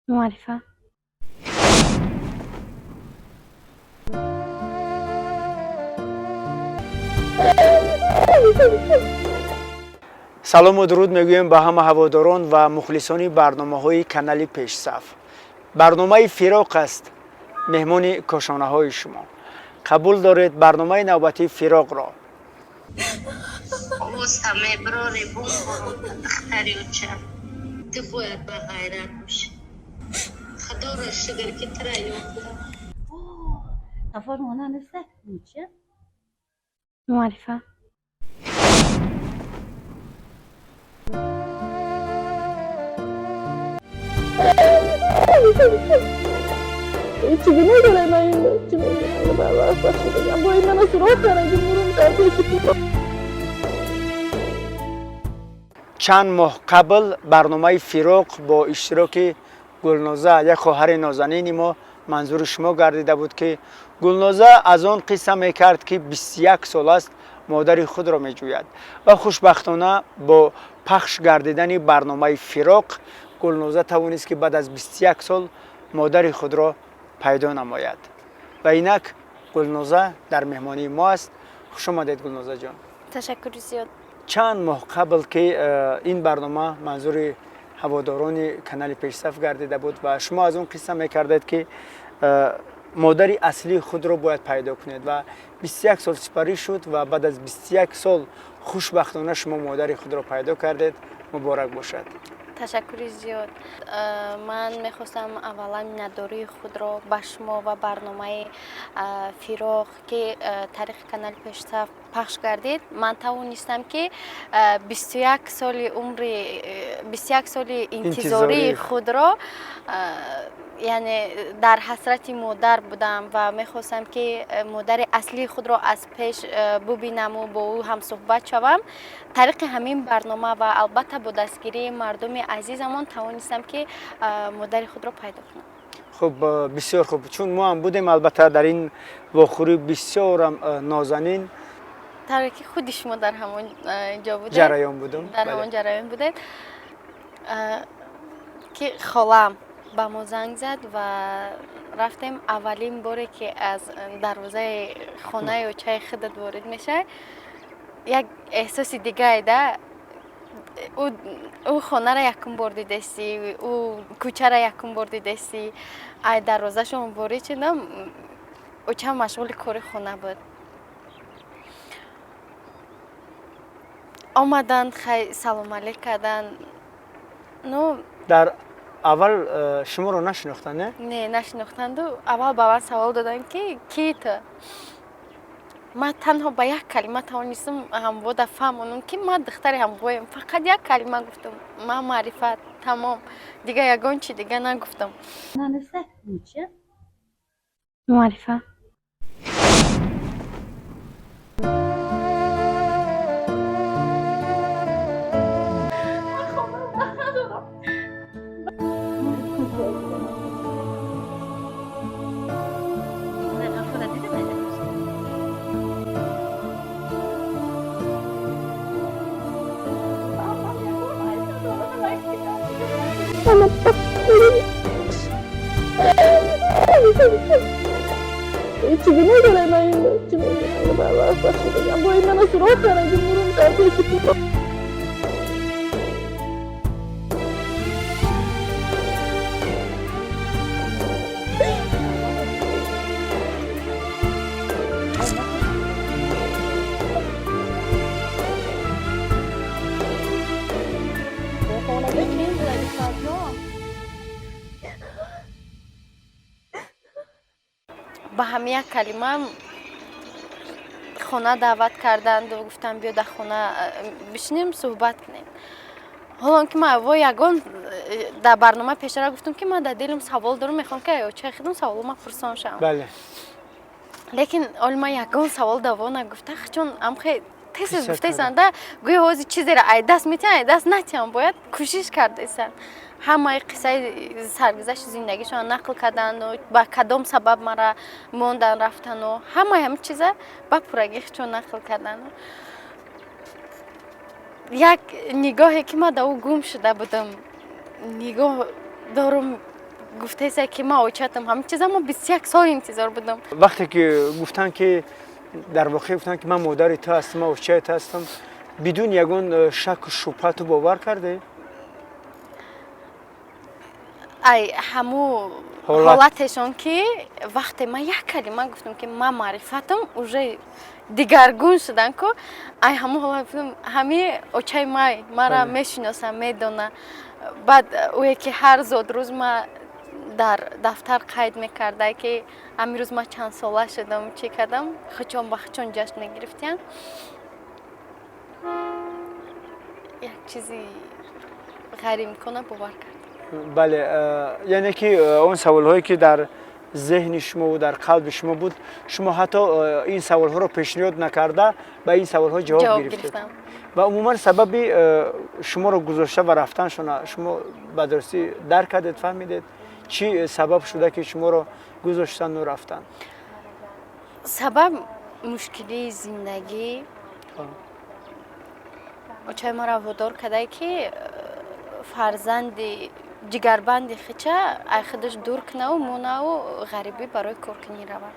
Маърифат. Салому дуруд мегӯем ба ҳама ҳаводорон ва мухлисони барномаҳои канали Пешсаф. Барномаи Фироқ аст меҳмони кошонаҳои шумо. Қабул доред барномаи навбатии Фироқро. Ту бояд ба ғайрат бошӣ. Худоро шукр, ки тура ёфтам. Маърифат. Чанд моҳ қабл барномаи Фироқ бо иштироки Гулноза, як хоҳари нозанини мо, манзури шумо гардида буд, ки Гулноза аз он қисса мекард, ки 21 сол аст модари худро меҷӯяд ва хушбахтона бо пахш гардидани барномаи Фироқ Гулноза тавонист, ки баъд аз 21 сол модари худро пайдо намояд. Ва инак Гулноза дар меҳмонии мо аст. Хуш омадед, Гулнозаҷон. Ташаккури зиёд. Чанд моҳ қабл ки ин барнома манзури ҳаводорони канали Пешсаф гардида буд ва шумо аз он қисса мекардед, ки модари аслии худро бояд пайдо кунед ва 21 сол сипарӣ шуд ва баъд аз 21 сол хушбахтона шумо модари худро пайдо кардед. Муборак бошад. Ташаккури зиёд. Ман мехостам аввалан миннатдории худро ба шумо ва барномаи Фироқ, ки тариқи канали Пешсаф пахш гардид. Ман тавонистам, ки 21 соли умри, 21 соли интизории худро, яъне дар ҳасрати модар будам ва мехостам, ки модари аслии худро аз пеш бубинаму бо ӯ ҳамсӯҳбат шавам. Тариқи ҳамин барнома ва албатта бо дастгирии мардуми азизамон тавонистам, ки модари худро пайдо кунам. Хуб, бисёр хуб, чун мо ҳам будем, албатта, дар ин вохӯрӣ бисёрам нозанин. Тавре ки худи шумо дар ҳамон ҷо будед. Ҷараён будум. Дар ҳамон ҷараён будед, ки холам ба мо занг зад ва рафтем. Аввалин боре ки аз дарвозаи хонаи очаи худат ворид мешавӣ, як эҳсоси дигае да. Ӯ хонара якум бор дидестӣ, ӯ кӯчара якум бор дидестӣ. Ай дарвозашон ворид шудам, очам машғули кори хона буд. Омаданд, хай, салом алейк карданд, ну. Дар аввал шуморо нашинохтанд, не? Не, нашинохтанду аввал ба ман савол доданд, ки ки ту. Ман танҳо ба як калима тавонистам ҳамвода фаҳмонам, ки ман духтари ҳамвоям. Фақат як калима гуфтам: ман Маърифат. Тамом, дигар ягон чи дига нагуфтам. Маърифат. Ба ҳами як калима хона даъват карданду гуфтанд: биё, дар хона бишинем, суҳбат кунем. Ҳолон ки ман во ягон дар барнома пештара гуфтам, ки ман дар дилам савол дорам, мехоҳам, ки очаи худам саволома пурсон шавам. Лекин оли ман ягон савол даво нагуфта, чун амхе тез гуфтаисанд да, гӯё ҳози чизеро ай даст метиҳам, ай даст натиҳам, бояд кӯшиш кардаисанд. Ҳамаи қиссаи саргузашти зиндагишонро нақл карданду ба кадом сабаб мара мондан, рафтану ҳамаи ҳамин чиза ба пуррагӣ чун нақл кардану. Як нигоҳе ки ман да ӯ гум шуда будам, нигоҳ дорум, гуфтаеса ки ман очатам. Ҳамин чиза ман 21 сол интизор будам. Вақте ки гуфтанд, ки дар воқеъ гуфтанд, ки ман модари ту ҳастам, ман очаи ту ҳастам, бидуни ягон шаку шубҳа ту бовар кардӣ? Ай ҳаму ҳолатешон, ки вақте ман як калима гуфтам, ки ман маърифатам, уже дигаргун шудан ку. Ай ҳамун ҳолат гуфтам, ҳами очаи май мара мешиноса, медона. Баъд ӯе ки ҳар зодрӯз ма дар дафтар қайд мекарда, ки ҳамин рӯз ман чанд сола шудам, чӣ кардам, хучон ба хучон ҷашн мегирифтиянд. Як чизи ғайриимкона бовар кардам. Бале, яъне ки он саволҳое ки дар зеҳни шумову дар қалби шумо буд, шумо ҳатто ин саволҳоро пешниҳод накарда, ба ин саволҳо ҷавоб гирифтед. Ва умуман сабаби шуморо гузошта ва рафтаншона шумо ба дурустӣ дарк кардед, фаҳмидед, чӣ сабаб шуда, ки шуморо гузоштану рафтанд? Сабаб мушкилии зиндагӣ. Очаи маро водор кардае, ки фарзанди ҷигарбанди хича ай худаш дур кунаву монаву ғарибӣ барои коркунӣ равад.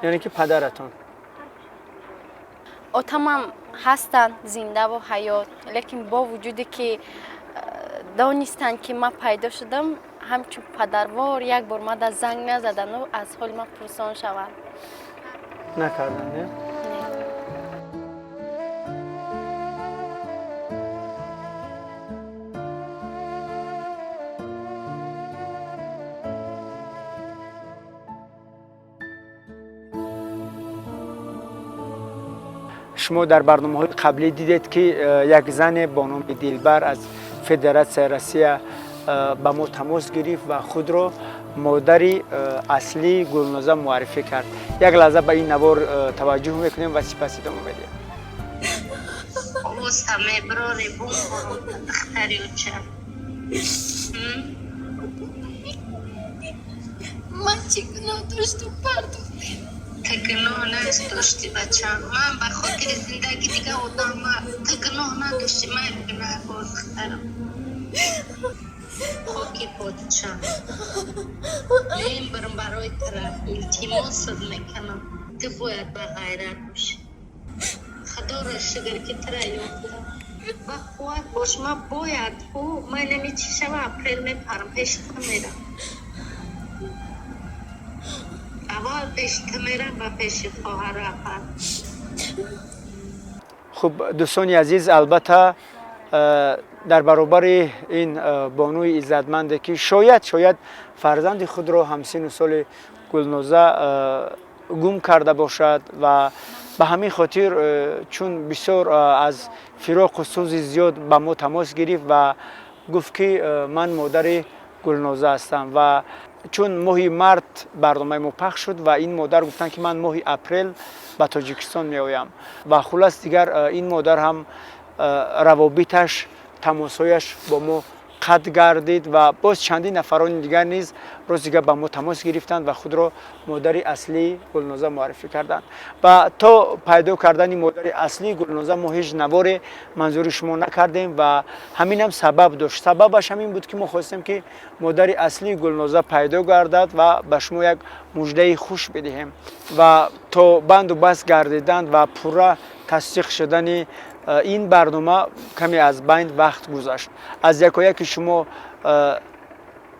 Яъне ки падаратон? Отамам ҳастанд, зиндаву ҳаёт, лекин бо вуҷуде ки донистанд, ки ман пайдо шудам, ҳамчун падарвор як бор мада занг назадану аз ҳоли ман пурсон шаванд. Накарданд, не? Шумо дар барномаҳои қаблӣ дидед, ки як зане бо номи Дилбар аз Федератсияи Россия ба мо тамос гирифт ва худро модари аслии Гулноза муаррифӣ кард. Як лаҳза ба ин навор таваҷҷӯҳ мекунем ва сипас идома медиҳем. Овоза меброри, бумбуру духтари оча. Ман чӣ гуноҳ доштум, пардохтем? Ту гуноҳ надошти, бачам. Ман ба хотири зиндагӣ дига одама. Ту гуноҳ надошти, ман гунаҳкор, духтарам. Хоки подшоҳ мебарам барои тура, илтимосат мекунам. Ту бояд ба ғайрат бошӣ. Худоро шукр, ки тура ёфтам. Ба қувват бош. Ман бояд ӯ ман нами чӣ шава, апрел мепарам, пеши ту мерам. Аввал пеши ту мерам ва пеши хоҳару апа. Хуб, дӯстони азиз, албатта дар баробари ин бонуи иззатманде, ки шояд фарзанди худро ҳамсину соли Гулноза гум карда бошад ва ба ҳамин хотир, чун бисёр аз фироқу сӯзи зиёд ба мо тамос гирифт ва гуфт, ки ман модари Гулноза ҳастам, ва чун моҳи март барномаи мо пахш шуд ва ин модар гуфтанд, ки ман моҳи апрел ба Тоҷикистон меоям, ва хулас дигар ин модар ҳам равобиташ, тамосҳояш бо мо қатъ гардид. Ва боз чандин нафарони дигар низ рӯз дигар ба мо тамос гирифтанд ва худро модари аслии Гулноза муаррифӣ карданд. Ва то пайдо кардани модари аслии Гулноза мо ҳеҷ наворе манзури шумо накардем ва ҳаминам сабаб дошт. Сабабаш ҳамин буд, ки мо хостем, ки модари аслии Гулноза пайдо гардад ва ба шумо як муждаи хуш бидиҳем. Ва то банду баст гардидан ва пурра тасдиқ шудани ин барнома каме аз байн вақт гузашт. Аз якояки шумо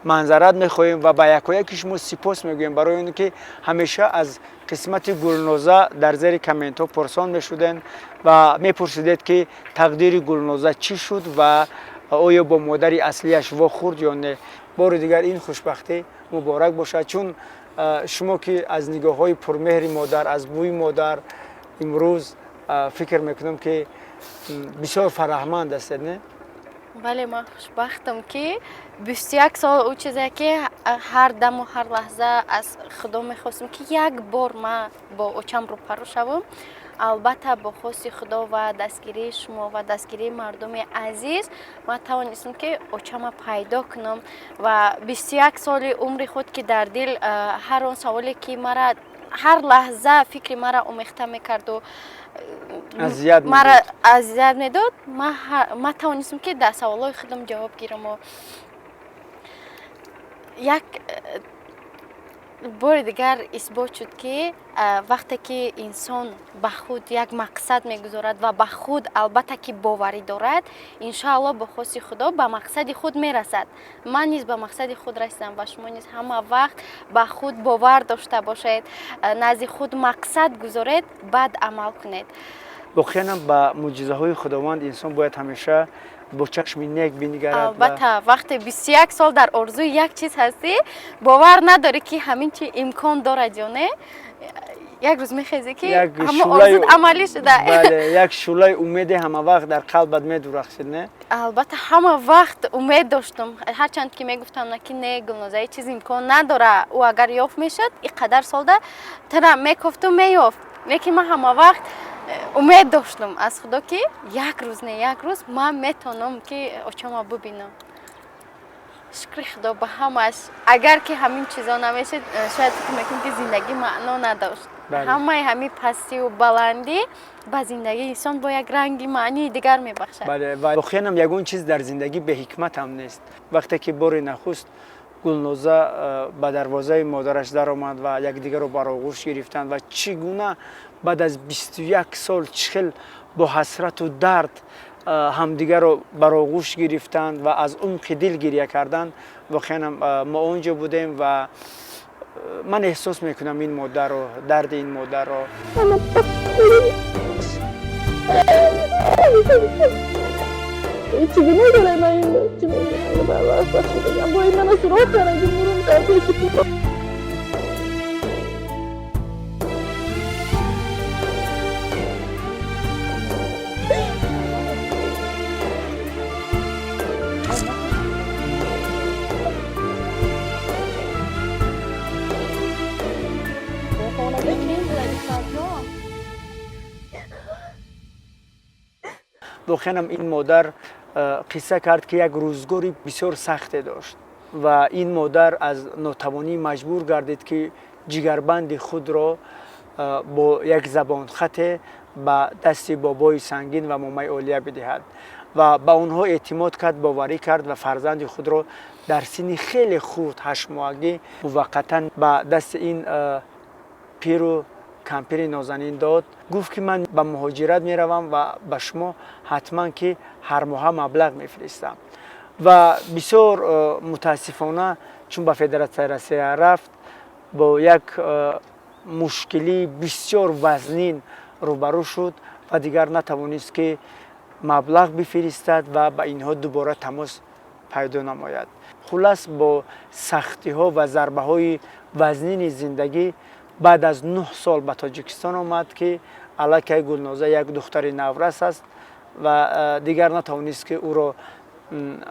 манзарат мехоҳем ва ба якояки шумо сипос мегӯем барои он ки ҳамеша аз қисмати Гулноза дар зери комментҳо пурсон мешудем ва мепурсидед, ки тақдири Гулноза чӣ шуд ва оё бо модари аслияш вохӯрд ё не. Бори дигар ин хушбахтӣ муборак бошад, чун шумо ки аз нигоҳҳои пурмеҳри модар, аз бӯи модар имрӯз фикр мекунам, ки бисёр фараҳманд ҳастед, не? Бале, ман хушбахтам, ки 21 сол ӯ чизе ки ҳар даму ҳар лаҳза аз Худо мехостам, ки як бор ман бо очам рӯпарӯ шавам, албатта бо хости Худо ва дастгирии шумо ва дастгирии мардуми азиз ман тавонистам, ки очама пайдо кунам. Ва 21 соли умри худ, ки дар дил ҳар он саволе ки мара Ҳар лаҳза фикри маро омехта мекарду мара азият медод. Ма тавонистам, ки дар саволҳои худам ҷавоб гираму як бори дигар исбот шуд, ки вақте ки инсон ба худ як мақсад мегузорад ва ба худ албатта ки боварӣ дорад, иншоалло, бо хости Худо ба мақсади худ мерасад. Ман низ ба мақсади худ расидам ва шумо низ ҳама вақт ба худ бовар дошта бошед, назди худ мақсад гузоред, баъд амал кунед. Воқеанам, ба мӯъҷизаҳои Худованд инсон бояд ҳамеша бо чашми нек бинигарад. Албатта, вақте 21 сол дар орзуи як чиз ҳастӣ, бовар надорӣ, ки ҳамин чи имкон дорад ё не, як рӯз мехезӣ, ки ҳама орзут амалӣ шуда. Бале, як шӯълаи умеде ҳама вақт дар қалбат медурахшид, не? Албатта, ҳама вақт умед доштам, ҳарчанд ки мегуфтам, на ки не, Гулноза, ҳеҷ чиз имкон надора, ӯ агар ёфт мешуд, ин қадар солда тара мекофту меёфт, лекин ман ҳама вақт умед доштам аз Худо, ки як рӯз, не, як рӯз ман метавонам, ки очама бубинам. Шукри Худо ба ҳамаш. Агар ки ҳамин чизо намешуд, шояд фикр мекунам, ки зиндагӣ маъно надошт. Ҳамаи ҳамин пастию баландӣ ба зиндагии инсон бо як ранги маънии дигар мебахшад. Бале, ва воқеанам ягон чиз дар зиндагӣ беҳикмат ҳам нест. Вақте ки бори нахуст Гулноза ба дарвозаи модараш даромад ва якдигарро бар оғӯш гирифтанд ва чӣ гуна баъд аз 21 сол чӣ хел бо ҳасрату дард ҳамдигарро бар оғӯш гирифтанд ва аз умқи дил гиря карданд, воқеанам мо он ҷо будем ва ман эҳсос мекунам ин модарро, дарди ин модарро. Чӣ гуноҳ дорам ман? Чӣ мегӯям? Бояд мана суроғ кардам, ки мурум дар пеши. Воқеанам ин модар қисса кард, ки як рӯзгори бисёр сахте дошт ва ин модар аз нотавонӣ маҷбур гардид, ки ҷигарбанди худро бо як забонхате ба дасти бобои Сангин ва момаи Олия бидиҳад ва ба онҳо эътимод кард, боварӣ кард ва фарзанди худро дар синни хеле хурд, 8-моҳагӣ, муваққатан ба дасти ин пиру кампири нозанин дод. Гуфт, ки ман ба муҳоҷират меравам ва ба шумо ҳатман ки ҳар моҳа маблағ мефиристам. Ва бисёр мутаассифона, чун ба Федератсияи Россия рафт, бо як мушкилии бисёр вазнин рӯбарӯ шуд ва дигар натавонист, ки маблағ бифиристад ва ба инҳо дубора тамос пайдо намояд. Хулас, бо сахтиҳо ва зарбаҳои вазнини зиндагӣ баъд аз 9 сол ба Тоҷикистон омад, ки аллакай Гулноза як духтари наврас аст ва дигар натавонист, ки ӯро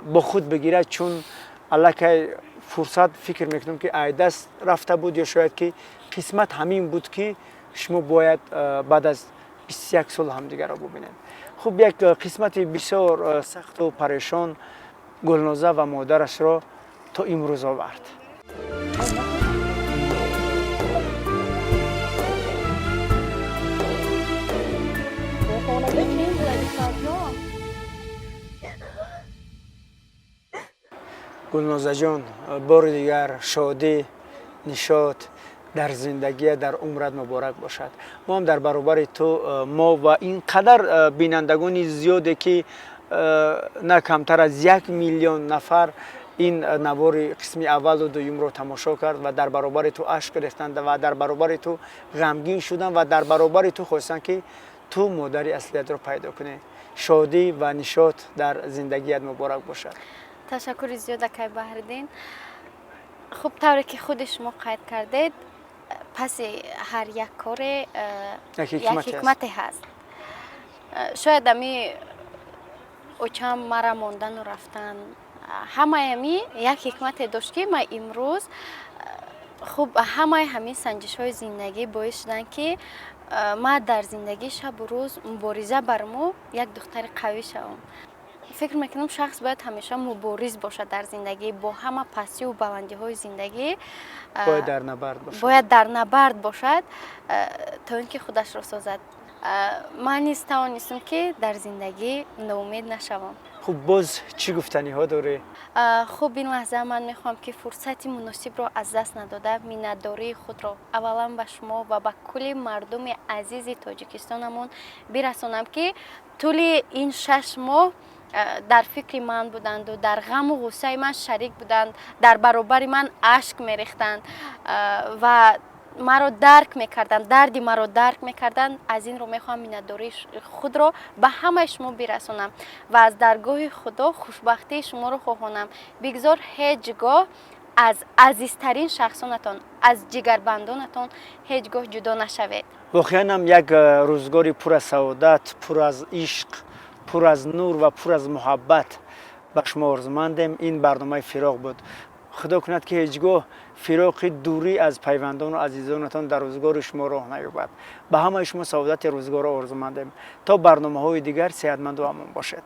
бо худ бигирад, чун аллакай фурсат, фикр мекунам, ки айдаст рафта буд ё шояд ки қисмат ҳамин буд, ки шумо бояд баъд аз 21 сол ҳамдигарро бубинед. Хуб, як қисмати бисёр сахту парешон Гулноза ва модарашро то имрӯз овард. Гулнозаҷон, бори дигар шодӣ, нишот дар зиндагия, дар умрат муборак бошад. Мо ҳам дар баробари ту, мо ва ин қадар бинандагони зиёде, ки на камтар аз 1 миллион нафар ин навори қисми аввалу дуюмро тамошо кард ва дар баробари ту ашк рехтанд ва дар баробари ту ғамгин шуданд ва дар баробари ту хостанд, ки ту модари аслиятро пайдо кунӣ. Шодӣ ва нишот дар зиндагият муборак бошад. Ташаккури зиёд, акай Баҳриддин. Хуб, тавре ки худи шумо қайд кардед, паси ҳар як коре як як ҳикмате ҳаст. Шояд ами очам мара мондану рафтан, ҳамаи ами як ҳикмате дошт, ки ман имрӯз хуб, ҳамаи ҳамин санҷишҳои зиндагӣ боис шуданд, ки ман дар зиндагӣ шабу рӯз мубориза барму як духтари қавӣ шавам. Фикр мекунам, шахс бояд ҳамеша мубориз бошад дар зиндагӣ, бо ҳама пастиву баландиҳои зиндагӣ. Бояд дар набард бошад. Бояд дар набард бошад, то ин ки худашро созад. Ман низ тавонистам, ки дар зиндагӣ ноумед нашавам. Хуб, боз чӣ гуфтаниҳо дорӣ? Хуб, ин лаҳза ман мехоҳам, ки фурсати муносибро аз даст надода, миннатдории худро аввалан ба шумо ва ба кулли мардуми азизи Тоҷикистонамон бирасонам, ки тӯли ин 6 моҳ дар фикри ман буданду дар ғаму ғуссаи ман шарик буданд, дар баробари ман ашк мерехтанд ва маро дарк мекарданд, дарди маро дарк мекарданд. Аз ин рӯ мехоҳам миннатдории худро ба ҳамаи шумо бирасонам ва аз даргоҳи Худо хушбахтии шуморо хоҳонам. Бигзор ҳеҷ гоҳ аз азизтарин шахсонатон, аз ҷигарбандонатон ҳеҷ гоҳ ҷудо нашавед. Воқеан ҳам як рӯзгори пур аз саодат, пур аз ишқ, пур аз нур ва пур аз муҳаббат ба шумо орзумандем. Ин барномаи «Фироқ» буд. Худо кунад, ки ҳеҷ гоҳ фироқи дурӣ аз пайвандону азизонатон дар рӯзгори шумо роҳ наёбад. Ба ҳамаи шумо саодати рӯзгорро орзумандем. То барномаҳои дигар сеҳатманду амон бошед.